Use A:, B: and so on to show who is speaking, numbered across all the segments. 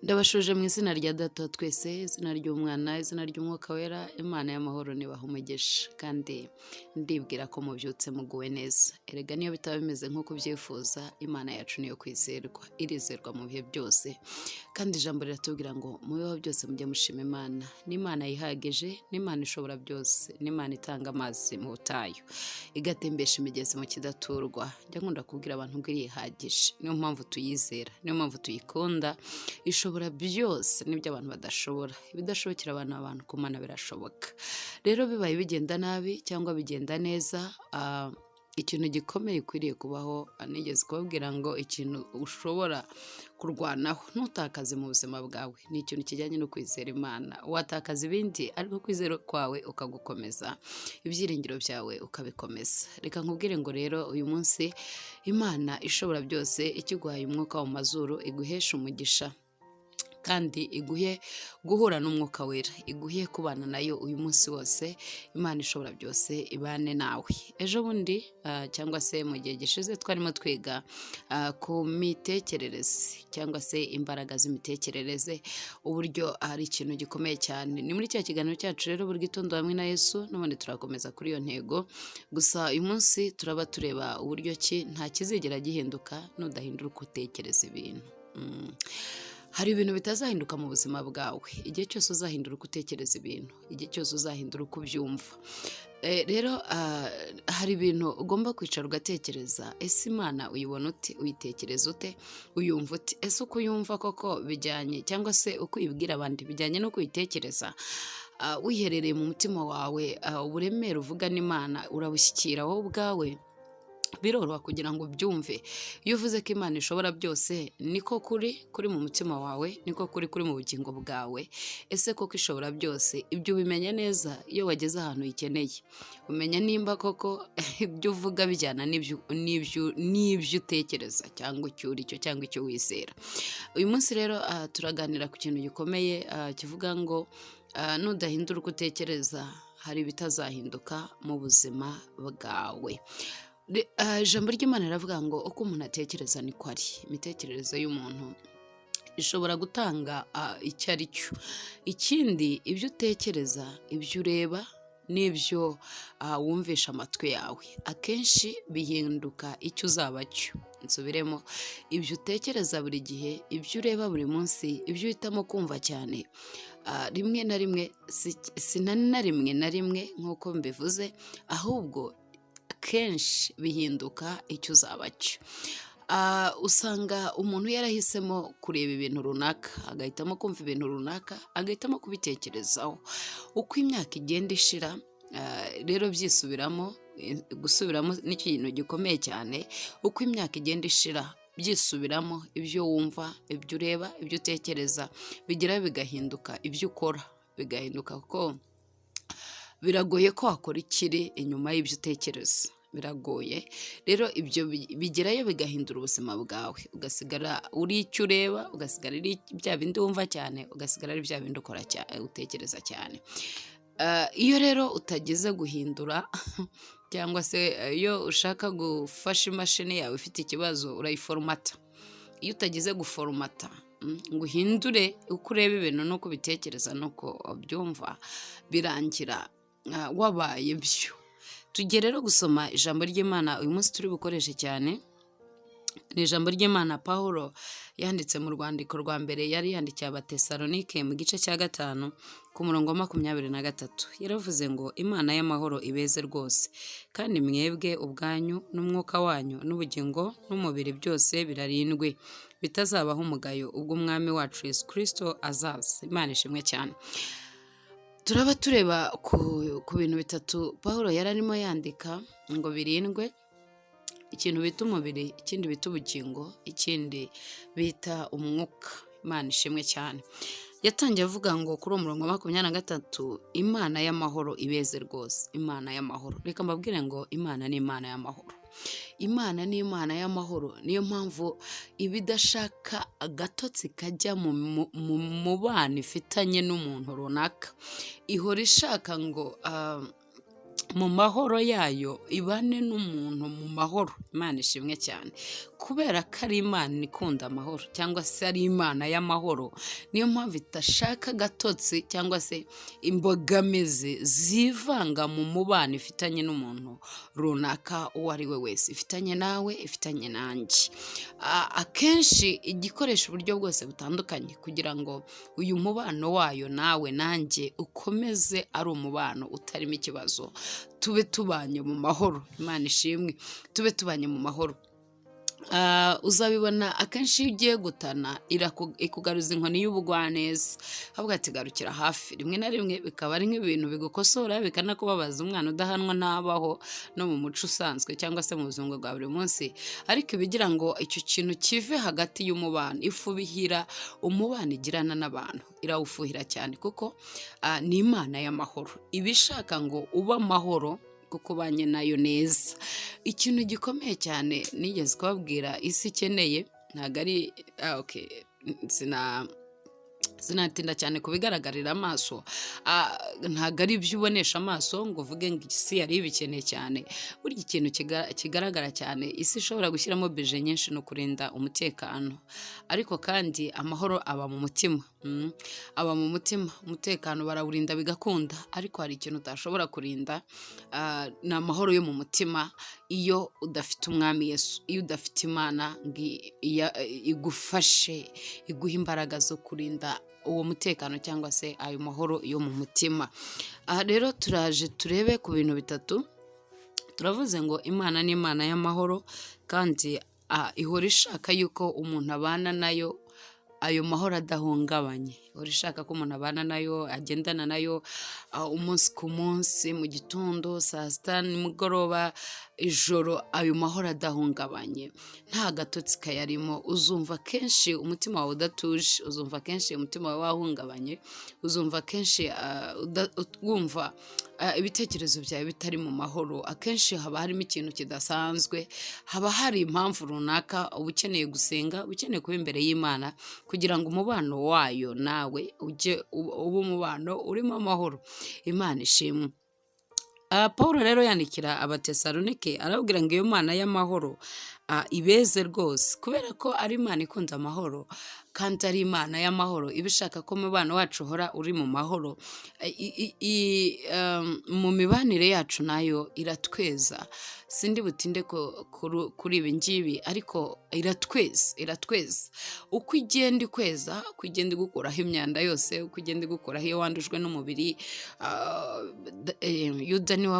A: Ndabashuje mu izina rya Data wa twese, izina ry'Umwana, izina ry'Umwuka Wera. Imana y'amahoro nibaha umugisha, kandi ndibwira ko mubyutse muguwe neza. Erega niyo bitaba bimeze nk'uko ubyifuza, Imana yacu niyo kwizerwa, irizerwa mu bihe byose. Kandi ijambo riratubwira ngo mubeho byose mujye mushima Imana. N'Imana yihagije, n'Imana ishobora byose, n'Imana itanga amazi mu butayu, igatembesha imigezi mu kidaturwa. Njya nkunda kubwira abantu ngo irihagije, niyo mpamvu tuyizera, niyo mpamvu tuyikunda. Ishobora byose n'ibyo abantu badashobora. Ibidashobokera abantu ku Mana birashoboka. Rero bibaye bigenda nabi cyangwa bigenda neza, ikintu gikomeye ukwiriye kubaho, nigeze kubabwira ngo ikintu ushobora kurwanaho ntutakaze mu buzima bwawe ni ikintu kijyanye no kwizera Imana. Watakaza ibindi, ariko kwizera kwawe ukagukomeza, ibyiringiro byawe ukabikomeza. Reka nkubwire ngo rero uyu munsi Imana ishobora byose ikiguhaye umwuka wo mu mazuru, iguhesha umugisha kandi iguhe guhura n'Umwuka Wera, iguhe kubana nayo uyu munsi wose. Imana ishobora byose ibane nawe. Ejo bundi cyangwa se mu gihe gishize twarimo twiga ku mitekerereze cyangwa se imbaraga z'imitekerereze, uburyo ari ikintu gikomeye cyane. Ni muri cya kiganiro cyacu rero buri gitondo hamwe na Yesu, n'ubundi turakomeza kuri iyo ntego. Gusa uyu munsi turaba tureba uburyo ki nta kizigera gihinduka nudahindura uko utekereza ibintu. Hari ibintu bitazahinduka mu buzima bwawe igihe cyose uzahindura uko utekereza ibintu, igihe cyose uzahindura uko ubyumva. Rero hari ibintu ugomba kwicara ugatekereza: ese Imana uyibona ute? Uyitekereza ute? Uyumva ute? Ese uko uyumva koko bijyanye, cyangwa se uko uyibwira abandi bijyanye n'uko uyitekereza? Wiherereye mu mutima wawe, uburemere uvuga n'Imana urabushyikira wowe ubwawe? Biroroha kugira ngo ubyumve. Iyo uvuze ko Imana ishobora byose, niko kuri kuri mu mutima wawe, niko kuri kuri mu bugingo bwawe? Ese koko ishobora byose? Ibyo ubimenya neza iyo wageze ahantu uyikeneye. Umenya nimba koko ibyo uvuga bijyana n'ibyo utekereza cyangwa icyo uri cyo cyangwa icyo wizera. Uyu munsi rero turaganira ku kintu gikomeye kivuga ngo nudahindura uko utekereza, hari ibitazahinduka mu buzima bwawe. Ijambo ry'Imana riravuga ngo uko umuntu atekereza niko ari. Imitekerereze y'umuntu ishobora gutanga icyo ari cyo. Ikindi, ibyo utekereza, ibyo ureba n'ibyo wumvisha amatwi yawe akenshi bihinduka icyo uzaba cyo. Nsubiremo: ibyo utekereza buri gihe, ibyo ureba buri munsi, ibyo uhitamo kumva cyane, rimwe na rimwe, si na rimwe na rimwe nk'uko mbivuze, ahubwo kenshi bihinduka icyo uzaba cyo. Usanga umuntu yarahisemo kureba ibintu runaka, agahitamo kumva ibintu runaka, agahitamo kubitekerezaho. Uko imyaka igenda ishira rero byisubiramo. Gusubiramo ni ikintu gikomeye cyane. Uko imyaka igenda ishira byisubiramo, ibyo wumva, ibyo ureba, ibyo utekereza bigira bigahinduka ibyo ukora, bigahinduka, kuko biragoye ko wakora ikiri inyuma y'ibyo utekereza, biragoye. Rero ibyo bigerayo bigahindura ubuzima bwawe, ugasigara uri icyo ureba, ugasigara uri bya bindi wumva cyane, ugasigara ari bya bindi ukora cyane, utekereza cyane. Iyo rero utageze guhindura, cyangwa se iyo ushaka gufasha imashini yawe ifite ikibazo, urayiforomata. Iyo utagize guforomata ngo uhindure uko ureba ibintu n'uko ubitekereza n'uko ubyumva, birangira wabaye byo. Tugiye rero gusoma ijambo ry'Imana uyu munsi turi bukoreshe cyane. Ni ijambo ry'Imana Pawulo yanditse mu rwandiko rwa mbere yari yandikiye Abatesalonike, mu gice cya 5 ku murongo wa 23. Yaravuze ngo: "Imana y'amahoro ibeze rwose, kandi mwebwe ubwanyu n'umwuka wanyu n'ubugingo n'umubiri byose birarindwe, bitazabaho umugayo ubwo Umwami wacu Yesu Kirisito azaza." Imana ishimwe cyane. Turaba tureba ku bintu bitatu Pawulo yari arimo yandika ngo birindwe: ikintu bita umubiri, ikindi bita ubugingo, ikindi bita umwuka. Imana ishimwe cyane. Yatangiye avuga ngo kuri uwo murongo wa 23: "Imana y'amahoro ibeze rwose." Imana y'amahoro, reka mbabwire ngo Imana ni Imana y'amahoro. Imana ni Imana y'amahoro, niyo mpamvu iba idashaka agatotsi kajya mu mubano ifitanye n'umuntu runaka. Ihora ishaka ngo Mu mahoro yayo, ibane n'umuntu mu mahoro. Imana ishimwe cyane, kubera ko ari Imana ikunda amahoro, cyangwa se ari Imana y'amahoro. Niyo mpamvu idashaka agatotsi cyangwa se imbogamizi zivanga mu mubano ifitanye n'umuntu runaka uwo ari we wese, ifitanye nawe, ifitanye nanjye. Akenshi igikoresha uburyo bwose butandukanye kugira ngo uyu mubano wayo nawe nanjye ukomeze ari umubano utarimo ikibazo, tube tubanye mu mahoro. Imana ishimwe, tube tubanye mu mahoro. Uzabibona akenshi iyo ugiye gutana, ikugaruza inkoni y'ubugwaneza, ahubwo ati: "Garukira hafi." Rimwe na rimwe bikaba ari nk'ibintu bigukosora, bikanakubabaza. Umwana udahanwa ntabaho no mu muco usanzwe cyangwa se mu buzima bwa buri munsi, ariko ibigira ngo icyo kintu kive hagati y'umubano. Ifubihira umubano igirana n'abantu, irawufuhira cyane, kuko ni Imana y'amahoro, iba ishaka ngo ube amahoro kuko ubanye nayo neza. Ikintu gikomeye cyane nigeze kubabwira isi ikeneye, ntabwo ari okay, sinatinda cyane ku bigaragarira amaso. Ntabwo ari ibyo ubonesha amaso ngo uvuge ngo isi yari ibikeneye cyane. Burya ikintu kigaragara cyane isi ishobora gushyiramo budget nyinshi ni ukurinda umutekano, ariko kandi amahoro aba mu mutima. Aba mu mutima. Umutekano barawurinda bigakunda, ariko hari ikintu utashobora kurinda, ni amahoro yo mu mutima. Iyo udafite Umwami Yesu, iyo udafite Imana ngo igufashe, iguhe imbaraga zo kurinda uwo mutekano cyangwa se ayo mahoro yo mu mutima. Aha rero turaje turebe ku bintu bitatu. Turavuze ngo Imana ni Imana y'amahoro, kandi ihora ishaka yuko umuntu abana nayo ayo mahoro adahungabanye. Ihora ishaka ko umuntu abana nayo, agendana nayo umunsi ku munsi, mu gitondo, saa sita, nimugoroba, ijoro, ayo mahoro adahungabanye, nta gatotsi kayarimo. Uzumva kenshi umutima wawe udatuje, uzumva kenshi umutima wawe wahungabanye, uzumva kenshi wumva ibitekerezo byawe bitari mu mahoro. Akenshi haba harimo ikintu kidasanzwe, haba hari impamvu runaka. Uba ukeneye gusenga, uba ukeneye kuba imbere y'Imana kugira ngo umubano wayo nawe ujye uba umubano urimo amahoro. Imana ishimwe. Paul rero yandikira Abatesalonike, arababwira ngo iyo Mana y'amahoro ibeze rwose. Kubera ko ari Imana ikunda amahoro kandi ari Imana y'amahoro, iba ishaka ko umubano wacu uhora uri mu mahoro. Mu mibanire yacu nayo iratweza. Sindi butinde kuri ibi ngibi, ariko iratweza, iratweza. Uko igenda ikweza, uko igenda igukuraho imyanda yose, uko igenda igukuraho iyo wandujwe n'umubiri. Yuda niwe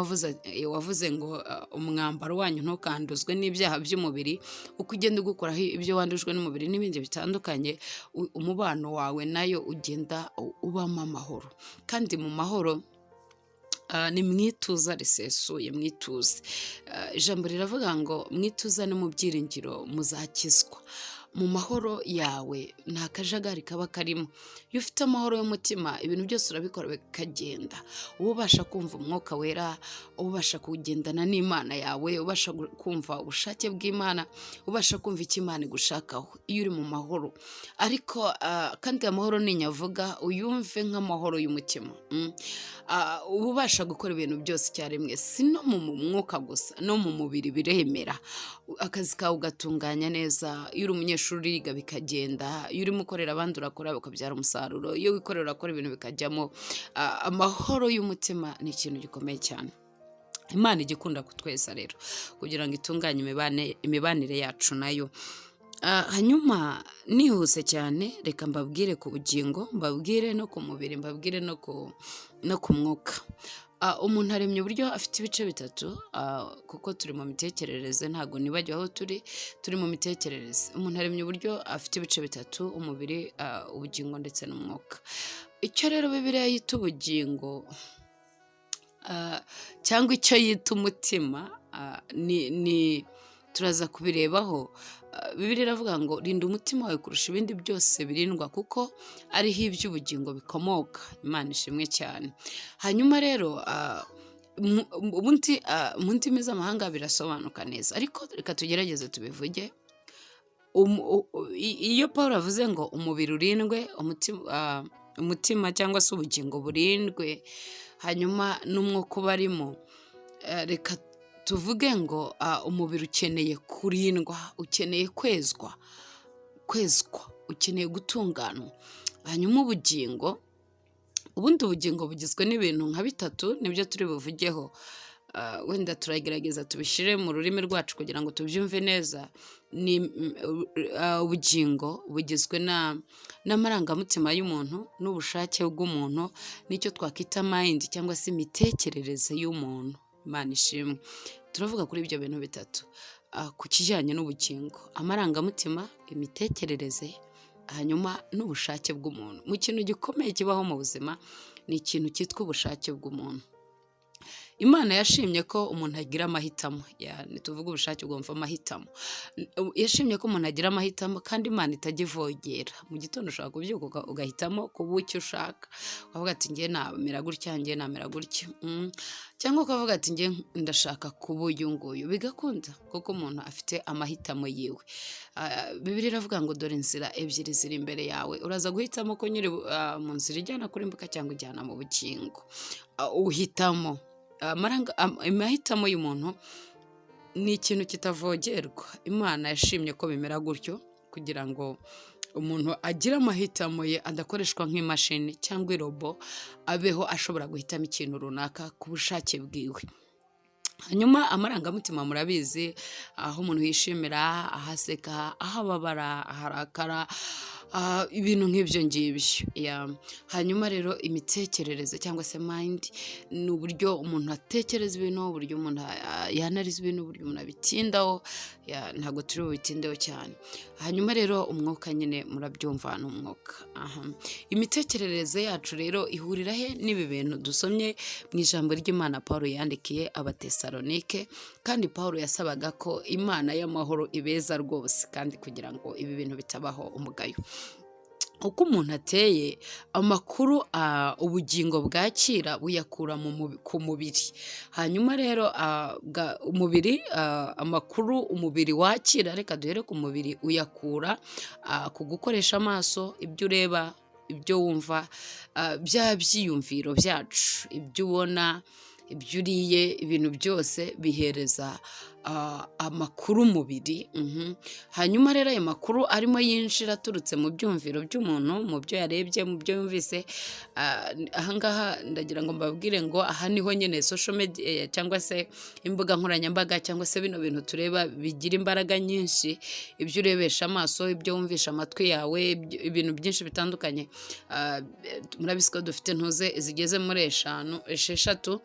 A: wavuze ngo "Umwambaro wanyu ntukanduzwe n'ibyaha by'umubiri." Uko ugenda ugukuraho ibyo wandujwe n'umubiri n'ibindi bitandukanye, umubano wawe nayo ugenda ubamo amahoro. Kandi mu mahoro ni mu ituza risesuye, mu ituze. Ijambo riravuga ngo mu ituza no mu byiringiro muzakizwa. Mu mahoro yawe nta kajagari kaba karimo. Iyo ufite amahoro y'umutima, ibintu byose urabikora bikagenda. Uba ubasha kumva Umwuka Wera, uba ubasha kugendana n'Imana yawe, ubasha kumva ubushake bw'Imana, ubasha kumva icyo Imana igushakaho iyo uri mu mahoro. Ariko kandi amahoro ninyavuga, uyumve nk'amahoro y'umutima. Uba ubasha gukora ibintu byose icyarimwe, si no mu mwuka gusa, no mu mubiri biremera. Akazi kawe ugatunganya neza. Iyo uri umunyeshuri uriga bikagenda, iyo urimo ukorera abandi urakora bikabyara umusaruro, iyo wikorera urakora ibintu bikajyamo. Amahoro y'umutima ni ikintu gikomeye cyane. Imana ijya ikunda kutweza rero kugira ngo itunganye imibanire yacu nayo. Hanyuma nihuse cyane, reka mbabwire ku bugingo, mbabwire no ku mubiri, mbabwire no ku mwuka. Umuntu aremye uburyo afite ibice bitatu, kuko turi mu mitekerereze, ntabwo nibagiwe aho turi, turi mu mitekerereze. Umuntu aremye uburyo afite ibice bitatu: umubiri, ubugingo ndetse n'umwuka. Icyo rero Bibiliya yita ubugingo cyangwa icyo yita umutima, ni turaza kubirebaho. Bibiliya iravuga ngo "Rinda umutima wawe kurusha ibindi byose birindwa, kuko ariho iby'ubugingo bikomoka." Imana ishimwe cyane. Hanyuma rero ubundi mu ndimi z'amahanga birasobanuka neza, ariko reka tugerageze tubivuge. Iyo Paul avuze ngo umubiri urindwe, umutima cyangwa se ubugingo burindwe, hanyuma n'umwuka ubarimo. Reka tuvuge ngo umubiri ukeneye kurindwa, ukeneye kwezwa, ukeneye gutunganwa. Hanyuma ubugingo, ubundi ubugingo bugizwe n'ibintu nka bitatu, nibyo turi buvugeho. Wenda turagerageza tubishyire mu rurimi rwacu kugira ngo tubyumve neza. Ni ubugingo bugizwe n'amarangamutima y'umuntu n'ubushake bw'umuntu n'icyo twakwita mind cyangwa se imitekerereze y'umuntu. Imana ishimwe. Turavuga kuri ibyo bintu bitatu ku kijyanye n'ubugingo: amarangamutima, imitekerereze, hanyuma n'ubushake bw'umuntu. Mu kintu gikomeye kibaho mu buzima ni ikintu cyitwa ubushake bw'umuntu. Imana yashimye ko umuntu agira amahitamo. Ntituvuge ubushake, bwumva amahitamo. Yashimye ko umuntu agira amahitamo, kandi Imana itajya ivogera. Mu gitondo ushobora kubyuka ugahitamo kuba icyo ushaka, ukavuga ati: "Njye namera gutya, njye namera gutya," cyangwa ukavuga ati: "Njye ndashaka kuba uyu nguyu," bigakunda kuko umuntu afite amahitamo yiwe. Bibiliya iravuga ngo: "Dore inzira ebyiri ziri imbere yawe, uraza guhitamo ko nyiri mu nzira ijyana kurimbuka cyangwa ijyana mu bugingo." Uhitamo. Amahitamo y'umuntu ni ikintu kitavogerwa. Imana yashimye ko bimera gutyo kugira ngo umuntu agire amahitamo ye, adakoreshwa nk'imashini cyangwa irobo, abeho ashobora guhitamo ikintu runaka ku bushake bwiwe. Hanyuma amarangamutima murabizi, aho umuntu yishimira, aho aseka, aho ababara, aho arakara, ibintu nk'ibyo ngibyo. Hanyuma rero imitekerereze cyangwa se mind ni uburyo umuntu atekereza ibintu, uburyo umuntu yanariza ibintu, uburyo umuntu abitindaho. Ntabwo turi bubitindeho cyane. Hanyuma rero umwuka nyine murabyumva, ni umwuka. Imitekerereze yacu rero ihurira he n'ibi bintu dusomye mu ijambo ry'Imana Paul yandikiye Abatesalonike? Kandi Paul yasabaga ko Imana y'amahoro ibeza rwose, kandi kugira ngo ibi bintu bitabaho umugayo. Uko umuntu ateye, amakuru ubugingo bwakira buyakura ku mubiri. Hanyuma rero umubiri, amakuru umubiri wakira, reka duhere ku mubiri, uyakura ku gukoresha amaso, ibyo ureba, ibyo wumva, bya byiyumviro byacu, ibyo ubona, ibyo uriye, ibintu byose bihereza amakuru umubiri. Hanyuma rero ayo makuru arimo yinjira aturutse mu byumviro by'umuntu, mu byo yarebye, mu byo yumvise. Ahangaha ndagira ngo mbabwire ngo aha niho nyine social media cyangwa se imbuga nkoranyambaga cyangwa se bino bintu tureba bigira imbaraga nyinshi: ibyo urebesha amaso, ibyo wumvisha amatwi yawe, ibintu byinshi bitandukanye. Murabizi ko dufite ntuze zigeze muri eshanu, esheshatu.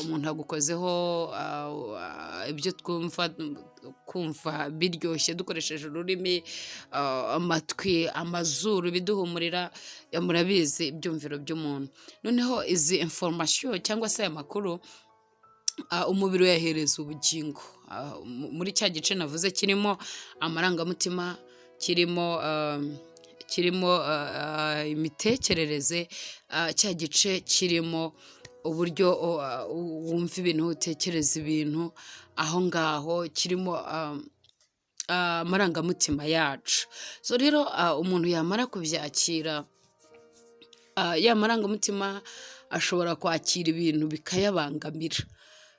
A: Umuntu agukozeho, ibyo twumva, kumva biryoshye dukoresheje ururimi, amatwi, amazuru, ibiduhumurira. Murabizi ibyumviro by'umuntu. Noneho izi information cyangwa se aya makuru, umubiri uyahereza ubugingo. Muri cya gice navuze kirimo amarangamutima, kirimo imitekerereze, cya gice kirimo uburyo wumva ibintu, utekereza ibintu, aho ngaho kirimo amarangamutima yacu. So rero umuntu yamara kubyakira, ya marangamutima ashobora kwakira ibintu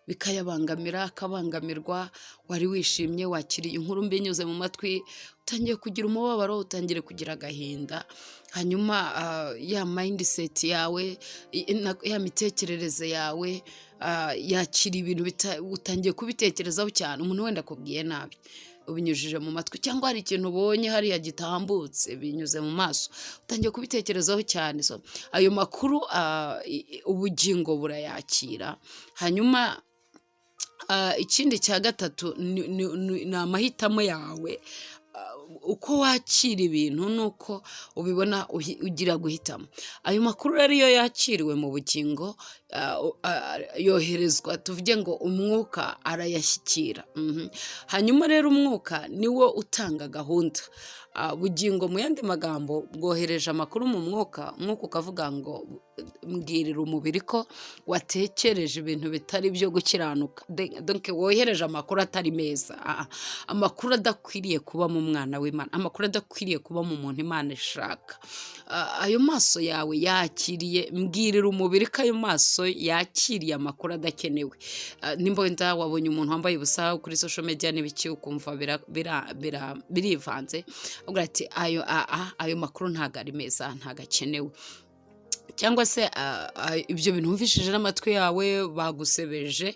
A: bikayabangamira, akabangamirwa. Wari wishimye, wakiriye inkuru mbi inyuze mu matwi, utangiye kugira umubabaro, utangiye kugira agahinda. Hanyuma ya mindset yawe, ya mitekerereze yawe yakira ibintu, utangiye kubitekerezaho cyane. Umuntu wenda akubwiye nabi ubinyujije mu matwi, cyangwa hari ikintu ubonye hariya gitambutse binyuze mu maso, utangiye kubitekerezaho cyane. So ayo makuru ubugingo burayakira. Hanyuma ikindi cya gatatu ni amahitamo yawe. Uko wakira ibintu nuko ubibona, ugira guhitamo. Ayo makuru rero iyo yakiriwe mu bugingo, yoherezwa, tuvuge ngo umwuka arayashyikira. Hanyuma rero umwuka niwo utanga gahunda. Bugingo mu yandi magambo bwohereje amakuru mu mwuka, umwuka ukavuga ngo mbwirira umubiri ko watekereje ibintu bitari byo gukiranuka. Donc wohereje amakuru atari meza, amakuru adakwiriye kuba mu mwana w'Imana, amakuru adakwiriye kuba mu muntu Imana ishaka. Ayo maso yawe yakiriye, mbwirira umubiri ko ayo maso yakiriye amakuru adakenewe. Nimba wenda wabonye umuntu wambaye ubusa kuri social media n'ibiki, ukumva birivanze, uvuga ati ayo makuru ntabwo ari meza, ntabwo akenewe. Cyangwa se ibyo bintu wumvishije n'amatwi yawe bagusebeje,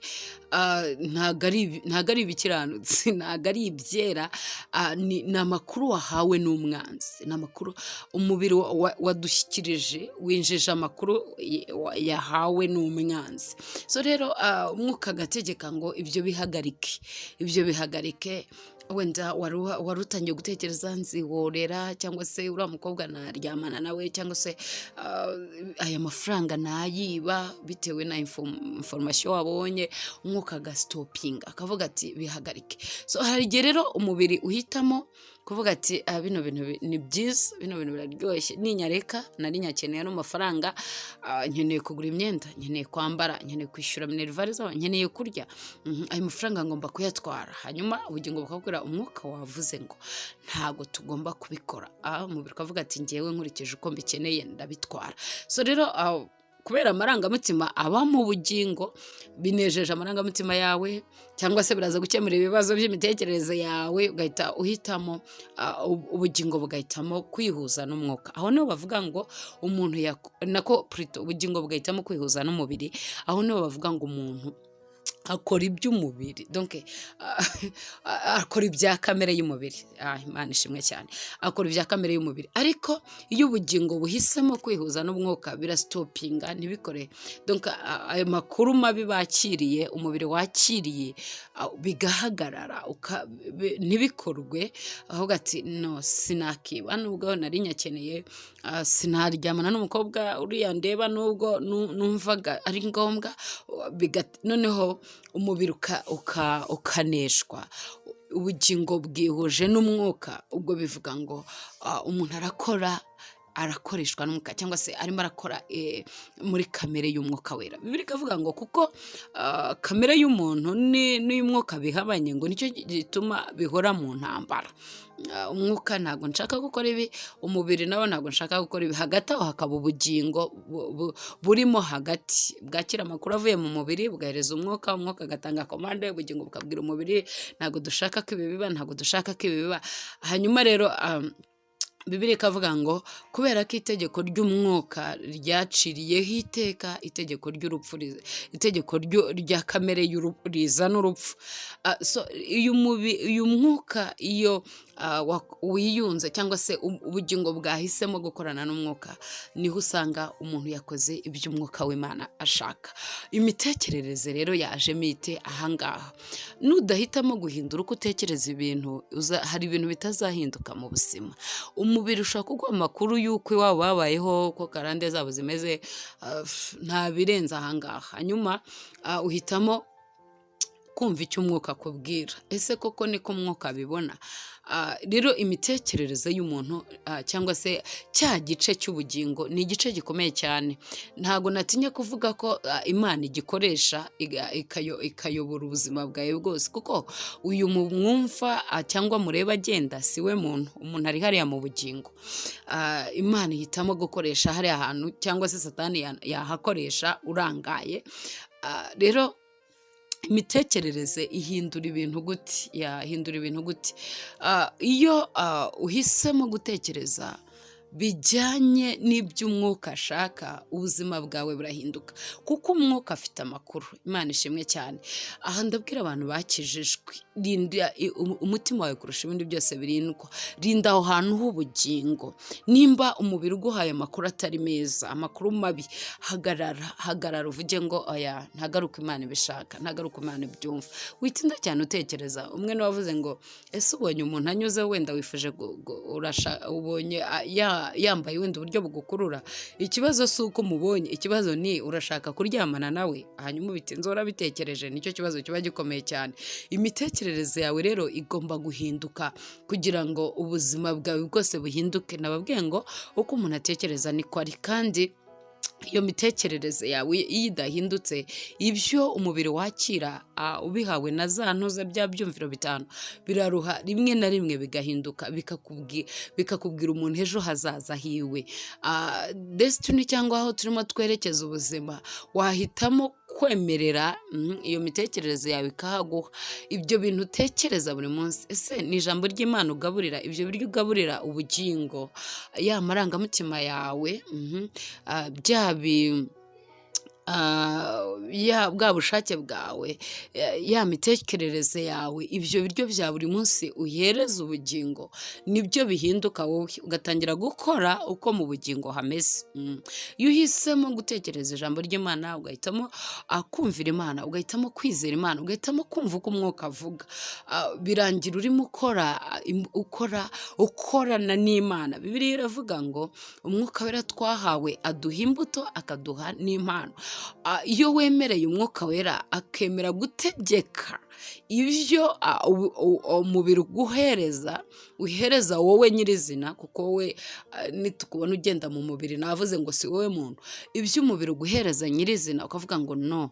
A: ntabwo ari ibikiranutsi, ntabwo ari ibyera, ni amakuru wahawe n'umwanzi, ni amakuru umubiri wadushyikirije, winjije amakuru yahawe n'umwanzi. So rero umwuka agategeka ngo ibyo bihagarike, ibyo bihagarike. Wenda wari utangiye gutekereza nzihorera, cyangwa se uriya mukobwa naryamana nawe, cyangwa se aya mafaranga nayiba, bitewe na information wabonye, umwuka agasitopinga akavuga ati bihagarike. So hari igihe rero umubiri uhitamo kuvuga ati bino bintu ni byiza, bino bintu biraryoshye, ninyareka nari nyakeneye ano mafaranga, nkeneye kugura imyenda, nkeneye kwambara, nkeneye kwishyura minerval zabo, nkeneye kurya, ayo mafaranga ngomba kuyatwara. Hanyuma ubugingo bukabwira umwuka wavuze ngo ntago tugomba kubikora, umubiri ukavuga ati ngewe nkurikije uko mbikeneye ndabitwara. So rero kubera amarangamutima aba mu bugingo, binejeje amarangamutima yawe cyangwa se biraza gukemura ibibazo by'imitekerereze yawe, ugahita uhitamo, ubugingo bugahitamo kwihuza n'umwuka. Aho niho bavuga ngo umuntu nako plutôt ubugingo bugahitamo kwihuza n'umubiri. Aho niho bavuga ngo umuntu akora iby'umubiri, donc akora ibya kamere y'umubiri. Imana ishimwe cyane, akora ibya kamere y'umubiri. Ariko iyo ubugingo buhisemo kwihuza n'umwuka, birasitopinga ntibikore. Donc ayo makuru mabi bakiriye, umubiri wakiriye, bigahagarara, ntibikorwe. Ahubwo ati no, sinakiba nubwo nari nyakeneye, sinaryamana n'umukobwa uriya ndeba nubwo numvaga ari ngombwa. Noneho umubiri ukaneshwa, ubugingo bwihuje n'umwuka. Ubwo bivuga ngo umuntu arakora, arakoreshwa n'umwuka, cyangwa se arimo arakora muri kamere y'umwuka wera. Bibiliya ikavuga ngo kuko kamere y'umuntu n'iy'umwuka bihabanye, ngo nicyo gituma bihora mu ntambara. Umwuka ntabwo nshaka gukora ibi, umubiri nawo ntabwo nshaka gukora ibi. Hagati aho hakaba ubugingo burimo hagati, bwakira amakuru avuye mu mubiri bugahereza umwuka, umwuka agatanga commande, ubugingo bukabwira umubiri ntabwo dushaka ko ibi biba, ntabwo dushaka ko ibi biba. Hanyuma rero Bibiliya ikavuga ngo kubera ko itegeko ry'umwuka ryaciriyeho iteka itegeko ry'urupfu, itegeko rya kamere rizana urupfu. So uyu mwuka iyo wiyunze cyangwa se ubugingo bwahisemo gukorana n'umwuka, niho usanga umuntu yakoze iby'umwuka w'Imana ashaka. Imitekerereze rero yajemo ite ahangaha? Nudahitamo guhindura uko utekereza ibintu, hari ibintu bitazahinduka mu buzima. Umubiri ushobora kuguha amakuru y'uko iwabo babayeho, uko karande zabo zimeze, nta birenze ahangaha. Hanyuma uhitamo kumva icyo umwuka akubwira. Ese koko niko umwuka abibona? Rero imitekerereze y'umuntu, cyangwa se cya gice cy'ubugingo, ni igice gikomeye cyane. Ntabwo natinya kuvuga ko Imana igikoresha ikayobora ubuzima bwawe bwose, kuko uyu mwumva cyangwa mureba agenda si we muntu. Umuntu ari hariya mu bugingo. Imana ihitamo gukoresha hariya hantu, cyangwa se Satani yahakoresha urangaye. Rero imitekerereze ihindura ibintu gute? Yahindura ibintu gute? Iyo uhisemo gutekereza bijyanye n'iby'umwuka ashaka, ubuzima bwawe burahinduka, kuko umwuka afite amakuru. Imana ishimwe cyane. Aha ndabwira abantu bakijijwe, rinda umutima wawe kurusha ibindi byose birindwa, rinda aho hantu h'ubugingo. Nimba umubiri uguhaye amakuru atari meza, amakuru mabi, hagarara, hagarara uvuge ngo oya, ntagaruke Imana ibishaka, ntagaruke Imana ibyumva. Witinda cyane utekereza. Umwe niwe wavuze ngo ese ubonye umuntu anyuze, wenda wifuje ubonye yambaye wenda uburyo bugukurura, ikibazo si uko umubonye, ikibazo ni urashaka kuryamana nawe, hanyuma ubitinze urabitekereje, nicyo kibazo kiba gikomeye cyane. Imitekerereze yawe rero igomba guhinduka kugira ngo ubuzima bwawe bwose buhinduke. Nababwiye ngo uko umuntu atekereza niko ari, kandi iyo mitekerereze yawe iyo idahindutse, ibyo umubiri wakira ubihawe na za ntuza, bya byumviro bitanu, biraruha rimwe na rimwe bigahinduka, bikakubwira umuntu ejo hazaza hiwe, destiny, cyangwa aho turimo twerekeza ubuzima. Wahitamo kwemerera iyo mitekerereze yawe ikahaguha ibyo bintu utekereza buri munsi. Ese ni ijambo ry'Imana ugaburira, ibyo biryo ugaburira ubugingo, ya marangamutima yawe, bya ya bwa bushake bwawe, ya mitekerereze yawe, ibyo biryo bya buri munsi uhereza ubugingo nibyo bihinduka wowe, ugatangira gukora uko mu bugingo hameze. Iyo uhisemo gutekereza ijambo ry'Imana, ugahitamo kumvira Imana, ugahitamo kwizera Imana, ugahitamo kumva uko Umwuka avuga, birangira urimo ukora ukorana n'Imana. Bibiliya iravuga ngo Umwuka Wera twahawe aduha imbuto, akaduha n'impano. Iyo wemereye Umwuka Wera akemera gutegeka ibyo umubiri uguhereza, uhereza wowe nyirizina, kuko wowe nitukubona ugenda mu mubiri, navuze ngo si wowe muntu, ibyo umubiri uguhereza nyirizina ukavuga ngo no,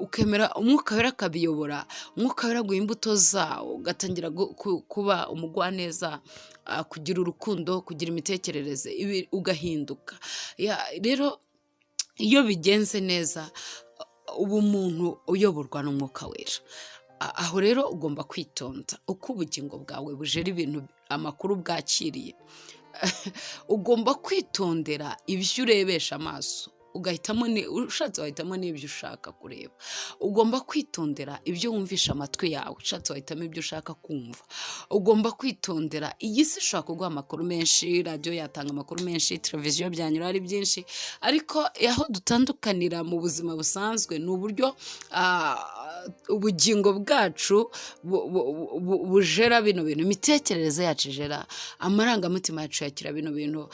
A: ukemera Umwuka Wera akabiyobora, Umwuka Wera aguha imbuto zawo, ugatangira kuba umugwaneza, kugira urukundo, kugira imitekerereze, ugahinduka. Rero iyo bigenze neza, uba umuntu uyoborwa n'Umwuka Wera. Aho rero ugomba kwitonda uko ubugingo bwawe bujera ibintu, amakuru bwakiriye. Ugomba kwitondera ibyo urebesha amaso, ugahitamo, ushatse wahitamo n'ibyo ushaka kureba. Ugomba kwitondera ibyo wumvisha amatwi yawe, ushatse wahitamo ibyo ushaka kumva. Ugomba kwitondera, iyi si ishobora kuguha amakuru menshi, radiyo yatanga amakuru menshi, televiziyo byanyura ari byinshi, ariko aho dutandukanira mu buzima busanzwe ni uburyo ubugingo bwacu bujera bino bintu, imitekerereze yacu ijera, amarangamutima yacu yakira bino bintu,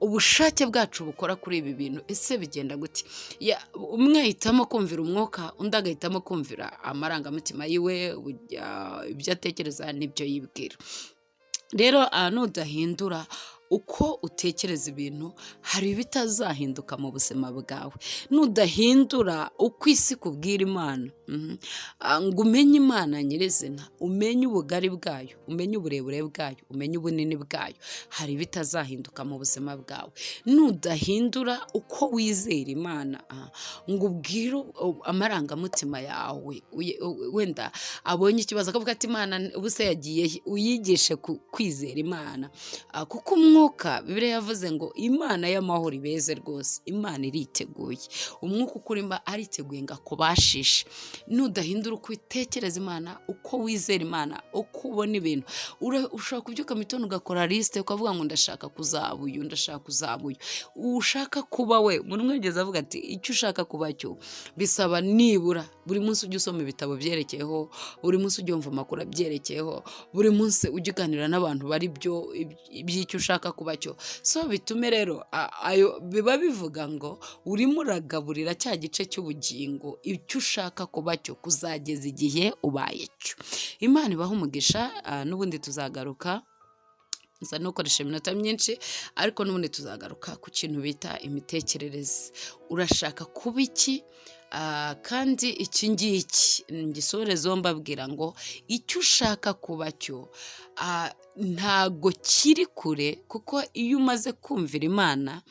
A: ubushake bwacu bukora kuri ibi bintu. Ese bigenda gute? Umwe ahitamo kumvira Umwuka, undi agahitamo kumvira amarangamutima yiwe, ibyo atekereza n'ibyo yibwira. Rero nudahindura uko utekereza ibintu, hari ibitazahinduka mu buzima bwawe. Nudahindura uko isi ikubwira Imana, ngo umenye Imana nyirizina, umenye ubugari bwayo, umenye uburebure bwayo, umenye ubunini bwayo, hari ibitazahinduka mu buzima bwawe. Nudahindura uko wizera Imana, ngo ubwire amarangamutima yawe, wenda abonye ikibazo akavuga ati: "Imana ubuse yagiye he?" Uyigishe kwizera Imana, kuko Umwuka, Bibiliya yavuze ngo Imana y'amahoro ibeze rwose. Imana iriteguye, Umwuka ukurimo ariteguye ngo akubashishe. Nudahindura uko utekereza Imana, uko wizera Imana, uko ubona ibintu, ushobora kubyuka mu gitondo ugakora lisite, ukavuga ngo ndashaka kuzaba uyu, ndashaka kuzaba uyu. Ushaka kuba we, umuntu umwe yigeze avuga ati: "Icyo ushaka kuba cyo bisaba nibura buri munsi ujye usoma ibitabo byerekeyeho, buri munsi ujye wumva amakuru abyerekeyeho, buri munsi ujye uganira n'abantu bari byo iby'icyo ushaka kuba cyo." So bitume rero ayo biba bivuga ngo urimo uragaburira cya gice cy'ubugingo icyo ushaka kuba cyo, kuzageza igihe ubaye cyo. Imana ibahe umugisha. N'ubundi tuzagaruka, nsa n'ukoresha iminota myinshi, ariko n'ubundi tuzagaruka ku kintu bita imitekerereze. Urashaka kuba iki? Kandi iki ngiki ngisorezeho mbabwira ngo icyo ushaka kuba cyo ntago kiri kure, kuko iyo umaze kumvira Imana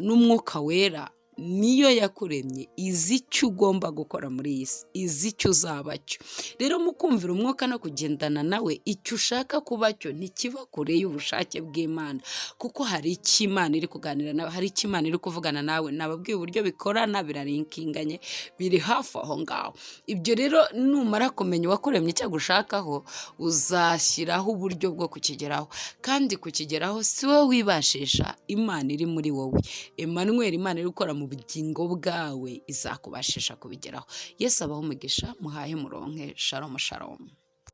A: n'Umwuka Wera, niyo yakuremye, izi icyo ugomba gukora muri iyi si, izi icyo uzaba cyo. Rero mu kumvira Umwuka no kugendana nawe, icyo ushaka kuba cyo ntikiba kure y'ubushake bw'Imana, kuko hari icyo Imana iri kuganira nawe, hari icyo Imana iri kuvugana nawe. Nababwiye uburyo bikorana, birarinkinganye, biri hafi aho ngaho. Ibyo rero, numara kumenya uwakuremye icyo agushakaho, uzashyiraho uburyo bwo kukigeraho, kandi kukigeraho si wowe wibashisha, Imana iri muri wowe, Emmanuel, Imana iri gukora mu bugingo bwawe, izakubashisha kubigeraho. Yesu abahe umugisha, muhahe muronke. Shalom, shalom.